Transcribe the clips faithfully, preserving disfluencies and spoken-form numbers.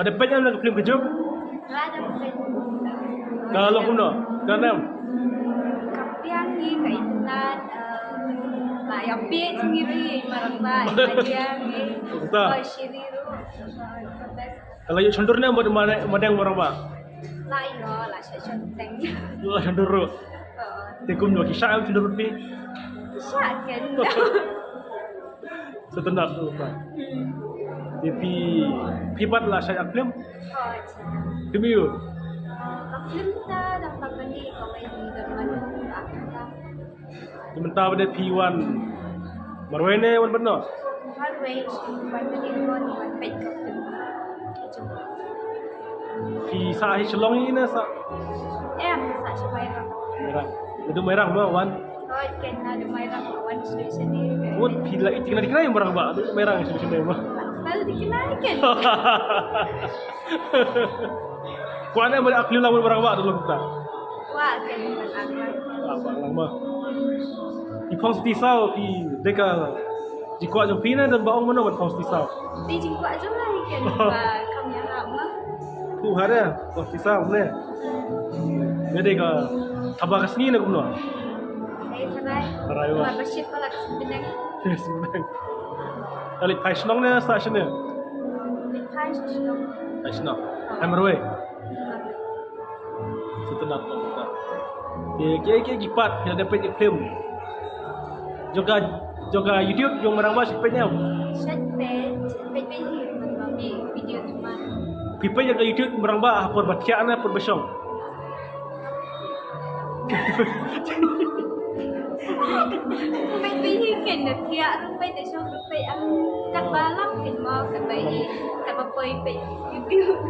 Ada peit em na ka film Ka Juk? Ka long kumno? Ka nam? Ka biang ni ka internet, eh, la ïa peit ni ri marang ba, ïa biang ni. Betul. Oi, shiri ru. Ka la ïoh shondur ne mad-, mad-, madeng marang ba? La ïoh, la shah shon teng. La shondur ru. Oh, Te kumno ki shah em shondur pi? shah ken. Sa tynat tu ka. Te phi, phi pat la shah ïa film? Oh, shah. Film aiu? Ka film ta dang pagani ka wei ni dang manu ka. Te mynta ba dei phi wan marwei ne wan bad no? Marwei, shi wan ni wan wan peit ka film. Phi sah hi Shillong hi ne sah? Em, sah shi Mairang. Mairang. Naduh Mairang ba wan? Oi, ken naduh Mairang wan station ni. Wat phi la iti na diknai marang ba? Naduh Mairang station ni ba? Fal diknai ken. Kwah ne ba dei ak liu lang marang ba tu long ta. Wah, ken marang. Apa lang ba? Phi phong siti saw phi dei ka jingkwah jong phi ne don ba ong mano ban phong siti saw? Dei jingkwah jong la hi ken ba kam ïa ha ma. Phu ha de phong siti saw ne. Ne dei ka thaba ka sngi ne kumno? Dei tharai. Tharai ba. Ma ba shit pala ka sngi ne. Yes, man. Kali phai shnong ne sah shane? Dei phai shnong. Phai shnong. Hai marwei. Sa tynat ba ta. Ki, ki, ki, ki pat ki la dep peit ki film. Jong ka, jong ka YouTube jong marang ba shu peit ne em? Shu peit, peit peit hi man ba mi video tu man. Phi peit jong ka YouTube marang ba ha por ba thiah ne por ba shong? Peit peit hi ken da thiah ruh peit da shong ruh peit am kat ba lam ken mo kat ba i kat ba poi peit YouTube.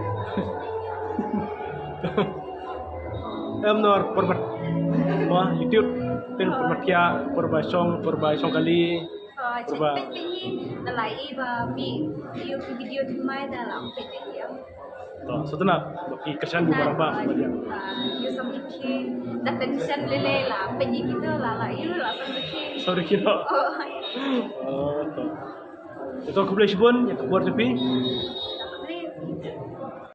Em nor por ba ma YouTube teng por ba thiah por ba shong por ba shong kali. Oh, Por ba. Peit peit hi da la i ba mi video video tu mai da la peit peit hi am. To, sa tynat ba ki kyrshan ki marang ba. Yu sam ikhi da tension lele la peit hi kita la la yu la sam ikhi. Sorry kino. Oh. Oh, to. Ito khublei shibun ïa ka por jong phi.